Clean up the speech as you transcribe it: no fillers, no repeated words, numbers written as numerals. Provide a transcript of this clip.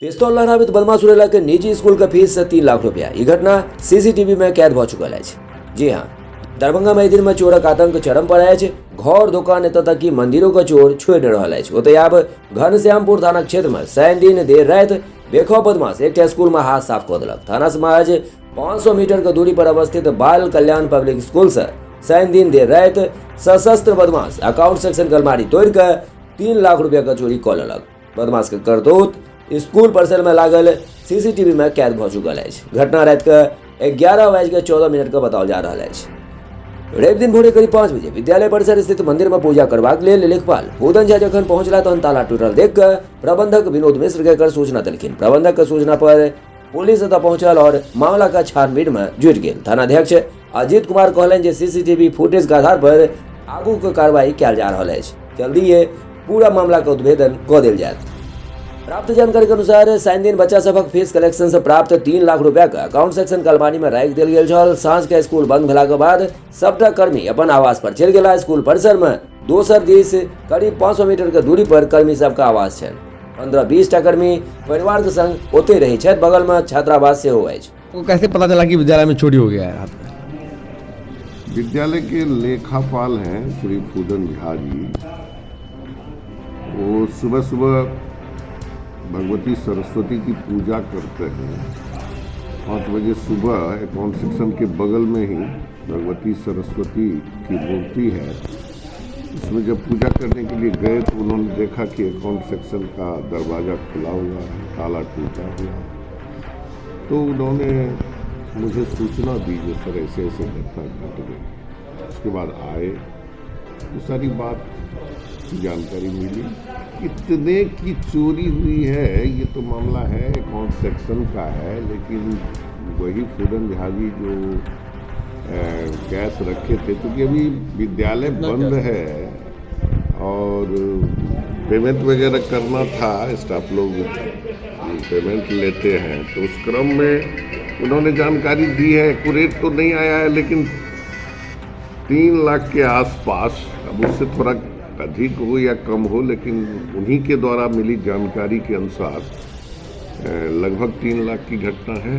पिस्तौल लहराबैत बदमाश उड़ेलक निजी स्कूल के फीस से 3 लाख रुपया। ई घटना सीसीटीवी में कैद भऽ चुकल अछि। जी हाँ, दरभंगा में एहि दिन में चोरक आतंक चरम पर अछि। घर, दुकान, एतऽ तक कि मंदिरों के चोर छोड़ि रहल अछि। ओतहि आब घनश्यामपुर थाना क्षेत्र में शनि दिन देर राति बेखौफ बदमाश एकटा स्कूल में हाथ साफ कऽ देलक। थाना से महज 500 मीटर के दूरी पर अवस्थित बाल कल्याण पब्लिक स्कूल से शनि दिन देर राति सशस्त्र बदमाश अकाउंट सेक्शन के अलमारी तोड़ि कऽ 3 लाख रुपया के चोरी कऽ लेलक। बदमाश के करतूत स्कूल परिसर में लागल सीसीटीवी में कैद भऽ चुकल अछि। घटना राति के 11:14 के बताओल जा रहल अछि। रवि दिन भोरे करीब 5 बजे विद्यालय परिसर स्थित मंदिर में पूजा करबाक लेल लेखपाल फूदन झा जखन पहुंचला, तहन ताला टूटल देख कऽ प्रबंधक विनोद मिश्र के एकर सूचना देलखिन। प्रबंधक के सूचना पर पुलिस एतऽ पहुंचल और मामला के छानबीन में जुटि गेल। थानाध्यक्ष अजीत कुमार कहलनि जे सीसीटीवी फुटेज के आधार पर आगू के कार्रवाई कयल जा रहल अछि। जल्दीए पूरा मामला के उद्भेदन कऽ देल जायत। प्राप्त जानकारी के अनुसार शनि दिन बच्चा सभक फीस कलेक्शन से प्राप्त 3 लाख रुपया के अकाउंट सेक्शन के अलमारी में राखि देल गेल छल। साँझ के स्कूल बंद भेला के बाद सबटा कर्मी अपन आवास पर चलि गेला। स्कूल परिसर में दोसर दिस करीब 500 मीटर के दूरी पर कर्मी सबके आवास छनि। 15-20 टा कर्मी परिवार के संग ओतहि रहै छथि। बगल में छात्रावास सेहो अछि। वो कैसे पता चला कि विद्यालय में चोरी हो गया है रात में? विद्यालय के लेखापाल हैं श्री फूदन झा जी। वो सुबह सुबह भगवती सरस्वती की पूजा करते हैं। 5 बजे सुबह अकाउंट सेक्शन के बगल में ही भगवती सरस्वती की मूर्ति है। उसमें जब पूजा करने के लिए गए तो उन्होंने देखा कि अकाउंट सेक्शन का दरवाज़ा खुला हुआ है, ताला टूटा हुआ है। तो उन्होंने मुझे सूचना दी जो सर, ऐसे ऐसे घटना घट गई। उसके बाद आए तो सारी बात की जानकारी मिली। कितने की चोरी हुई है, ये तो मामला है अकाउंट सेक्शन का है, लेकिन वही फूदन झा जी जो कैश रखे थे, क्योंकि अभी विद्यालय बंद है और पेमेंट वगैरह करना था, स्टाफ लोग पेमेंट लेते हैं, तो उस क्रम में उन्होंने जानकारी दी है। एक्यूरेट तो नहीं आया है, लेकिन 3 लाख के आसपास, अब उससे थोड़ा अधिक हो या कम हो, लेकिन उन्हीं के द्वारा मिली जानकारी के अनुसार लगभग 3 लाख की घटना है।